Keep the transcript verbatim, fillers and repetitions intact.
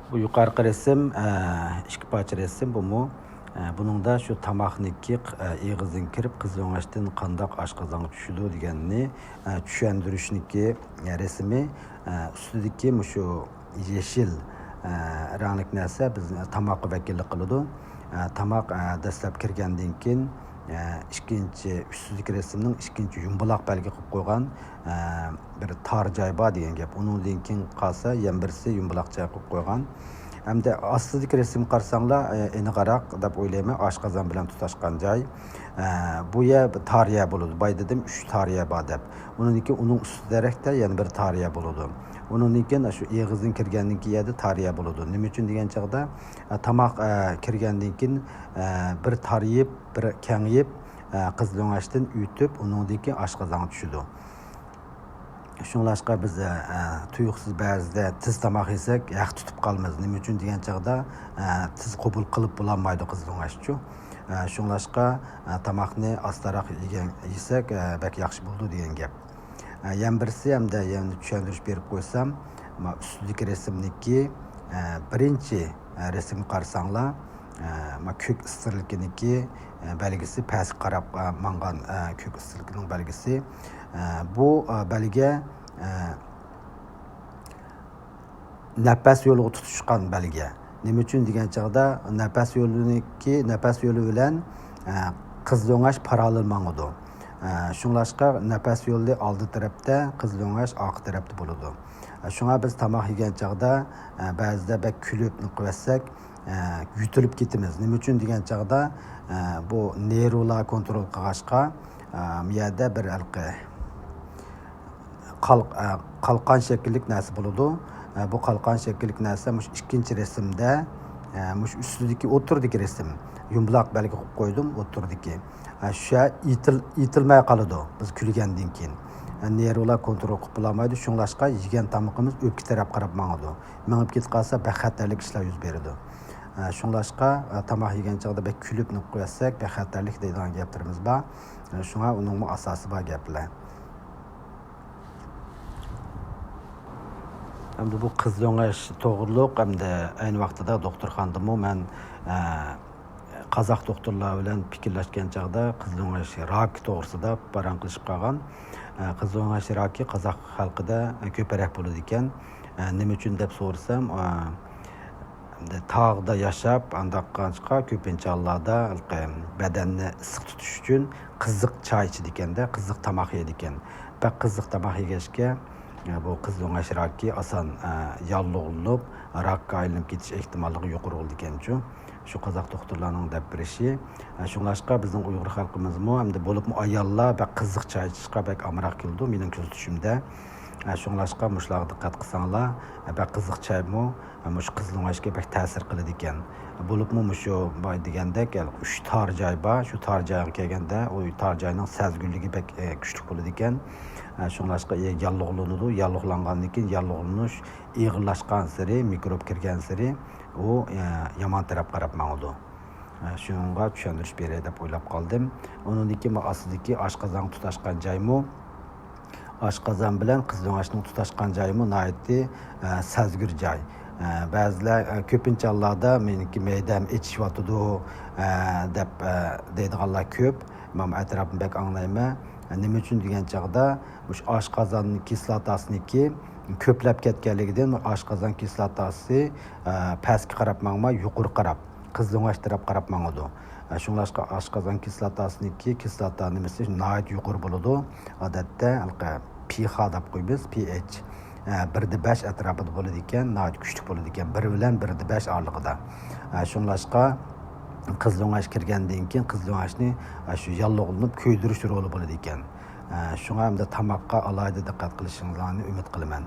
بۇ يۇقىرىقى رەسىم، ئە، ئىككى پارچە رەسىم بۇمۇ. ئە، بۇنىڭدا شۇ تاماقنىكى، ئە، ئېغىزدىن كىرىپ قىزىل ئۆڭەشتىن قانداق ئاشقازانغا چۈشىدۇ دېگەننى، ئە، چۈشەندۈرۈشنىكى، ئە، رەسىمى. ئە، ئۈستىدىكى مۇشۇ يېشىل، ئە، رەڭلىك نەرسە بىز تاماققا ۋەكىللىك قىلىدۇ. ئە، تاماق، ئە، دەسلەپ كىرگەندىن كېيىن، ئە، ئىككىنچى، ئۈستىدىكى رەسىمنىڭ ئىككىنچى يۇمبىلاق بەلگە قىلىپ قويغان، ئە، بىر تار جاي بار دېگەن گەپ. ئۇنىڭدىن كېيىن قالسا يەنە بىرسى يۇمبىلاق جاي قىلىپ قويغان. ھەمدە ئاستىدىكى رەسىمگە قارىساڭلار، ئە، ئېنىقراق دەپ ئويلايمەن، ئاشقازان بىلەن تۇتاشقان جاي. ئە، بۇ يەر بىر تار يەر بولىدۇ. بايا دېدىم، ئۈچ تار يەر بار دەپ. ئۇنىڭدىن كېيىن ئۇنىڭ ئۈستى تەرەپتە يەنە بىر تار يەر بولىدۇ. ئۇنىڭدىن كېيىن شۇ ئېغىزدىن كىرگەندىن كېيىن يەردە تار يەر بولىدۇ. نېمە ئۈچۈن دېگەن چاغدا، ئە، تاماق، ئە، كىرگەندىن كېيىن، ئە، بىر تارىيىپ، بىر كېڭىيىپ، ئە، قىزىل ئۆڭەشتىن ئۆتۈپ، ئۇنىڭدىن كېيىن ئاشقازانغا چۈشىدۇ. شۇڭلاشقا بىز، ئە، تۇيۇقسىز بەزىدە تېز تاماق يېسەك، ھەق تۇتۇپ قالىمىز. نېمە ئۈچۈن دېگەن چاغدا، ئە، تېز قوبۇل قىلىپ بولالمايدۇ قىزىل ئۆڭەشچۇ. ئە، شۇڭلاشقا، ئە، تاماقنى ئاستاراق يېگەن، يېسەك، ئە، بەك ياخشى بولىدۇ دېگەن گەپ. ئە، يەنە بىرسى ھەمدە يەنە چۈشەندۈرۈش بېرىپ قويسام، ما ئۈستىدىكى رەسىمنىكى، ئە، بىرىنچى، ئە، رەسىمگە قارىساڭلار، ئە، ما كۆك ئىستىرلىكىنىكى، ئە، بەلگىسى پەسكە قاراپ، ئە، ماڭغان، ئە، كۆك ئىستىرلىكىنىڭ بەلگىسى. ئە، بۇ، ئە، بەلگە، ئە، نەپەس يولىغا تۇتۇشقان بەلگە. نېمە ئۈچۈن دېگەن چاغدا نەپەس يولىنىڭكى، نەپەس يولى بىلەن، ئە، قىزىل ئۆڭەش پاراللېل ماڭىدۇ. ئە، شۇڭلاشقا نەپەس يولى ئالدى تەرەپتە، قىزىل ئۆڭەش ئارقا تەرەپتە بولىدۇ. ئە، شۇڭا بىز تاماق يېگەن چاغدا، ئە، بەزىدە بەك كۈلۈپ نۇقۇۋەتسەك، ئە، يۆتىلىپ كېتىمىز. نېمە ئۈچۈن دېگەن چاغدا، ئە، بۇ نېرۋىلار كونترول قىلغاچقا، ئە، بۇ يەردە بىر ھېلىقى قال-، ئە، قالقان شەكىللىك نەرسە بولىدۇ. ئە، بۇ قالقان شەكىللىك نەرسە مۇشۇ ئىككىنچى رەسىمدە، ئە، مۇشۇ ئۈستىدىكى ئوتتۇرىدىكى رەسىم. يۇمبىلاق بەلگە قويۇپ قويدۇم ئوتتۇرىدىكى. ئە، شۇ يېتىل-، يېتىلمەي قالىدۇ بىز كۈلگەندىن كېيىن. ئە، نېرۋىلار كونترول قىلىپ بولالمايدۇ. شۇڭلاشقا يېگەن تامىقىمىز ئۆپكە تەرەپ قاراپ ماڭىدۇ. مېڭىپ كېتىپ قالسا بەك خەتەرلىك ئىشلار يۈز بېرىدۇ. ئە، شۇڭلاشقا، ئە، تاماق يېگەن چاغدا بەك كۈلۈپ نۇقۇۋەتسەك بەك خەتەرلىك دەيدىغان گەپلىرىمىز بار. ئە، شۇڭا ئۇنىڭمۇ ئاساسى بار گەپلەر. ئەمدى بۇ قىزىل ئۆڭەش توغرۇلۇق، ئەمدى ئەينى ۋاقتىدا دوختۇرخانىدىمۇ مەن، ئە، قازاق دوختۇرلار بىلەن پىكىرلەشكەن چاغدا قىزىل ئۆڭەش راكى توغرىسىدا پاراڭ قىلىشىپ قالغان. ئە، قىزىل ئۆڭەش راكى قازاق خەلقىدە كۆپرەك بولىدىكەن. ئە، نېمە ئۈچۈن دەپ سورىسام، ئە، تاغدا ياشاپ، ئانداق قىلغاچقا كۆپىنچە ھاللاردا ھېلىقى بەدەننى ئىسسىق تۇتۇش ئۈچۈن قىزىق چاي ئىچىدىكەندە، قىزىق تاماق يەيدىكەن. بەك قىزىق تاماق يېگەچكە، ئە، بۇ قىزىل ئۆڭەش راكى ئاسان، ئە، ياللۇغلىنىپ، راكقا ئايلىنىپ كېتىش ئېھتىماللىقى يۇقىرى بولىدىكەنچۇ. شۇ قازاق دوختۇرلارنىڭ دەپ بېرىشى. ئە، شۇڭلاشقا بىزنىڭ ئۇيغۇر خەلقىمىزمۇ، ئەمدى بولۇپمۇ ئاياللار بەك قىزىق چاي ئىچىشقا بەك ئامراق كېلىدۇ، مېنىڭ كۆزىتىشىمدە. ئە، شۇڭلاشقا مۇشۇلارغا دىققەت قىلساڭلار، ئە، بەك قىزىق چايمۇ، ئە، مۇشۇ قىزىل ئۆڭەشكە بەك تەسىر قىلىدىكەن. بولۇپمۇ مۇشۇ بايا دېگەندەك، ئۈچ تار جاي بار. شۇ تار جايغا كەلگەندە، ئۇ تار جاينىڭ سەزگۈرلۈكى بەك، ئە، كۈچلۈك بولىدىكەن. ئە، شۇڭلاشقا، ئە، ياللۇغلىنىدۇ. ياللۇغلانغاندىن كېيىن ياللۇغلىنىش ئېغىرلاشقانسېرى، مىكروب كىرگەنسېرى ئۇ، ئە، يامان تەرەپ قاراپ ماڭىدۇ. ئە، شۇنىڭغا چۈشەندۈرۈش بېرەي دەپ ئويلاپ قالدىم. ئۇنىڭدىن كېيىن مۇ ئاستىدىكى ئاشقازانغا تۇتاشقان جايمۇ، ئاشقازان بىلەن قىزىل ئۆڭەشنىڭ تۇتاشقان جايىمۇ ناھايىتى، ئە، سەزگۈر جاي. ئە، بەزىلەر، ئە، كۆپىنچە ھاللاردا مېنىڭكى مەيدەم ئېچىشىۋاتىدۇ، ئە، دەپ، ئە، دەيدىغانلار كۆپ. مەن ئەتراپىمدا بەك ئاڭلايمەن. ئە، نېمە ئۈچۈن دېگەن چاغدا مۇشۇ ئاشقازان كىسلاتاسىنىڭكى كۆپلەپ كەتكەنلىكىدىن ئاشقازان كىسلاتاسى، ئە، پەسكە قاراپ ماڭماي، يۇقىرى قاراپ، قىزىل ئۆڭەش تەرەپ قاراپ ماڭىدۇ. ئە، شۇڭلاشقا ئاشقازان كىسلاتاسىنىڭكى كىسلاتا نېمىسى ناھايىتى يۇقىرى بولىدۇ. ئادەتتە ھېلىقى پىخا دەپ قويىمىز، پىئېچ. ئە، بىردە بەش ئەتراپىدا بولىدىكەن، ناھايىتى كۈچلۈك بولىدىكەن، بىر بىلەن بىردە بەش ئارىلىقىدا. ئە، شۇڭلاشقا قىزىل ئۆڭەش كىرگەندىن كېيىن قىزىل ئۆڭەشنى، ئە، شۇ ياللۇغلىنىپ كۆيدۈرۈش رولى بولىدىكەن. ئە، شۇڭا ئەمدى تاماققا ئالاھىدە دىققەت قىلىشىڭلارنى ئۈمىد قىلىمەن.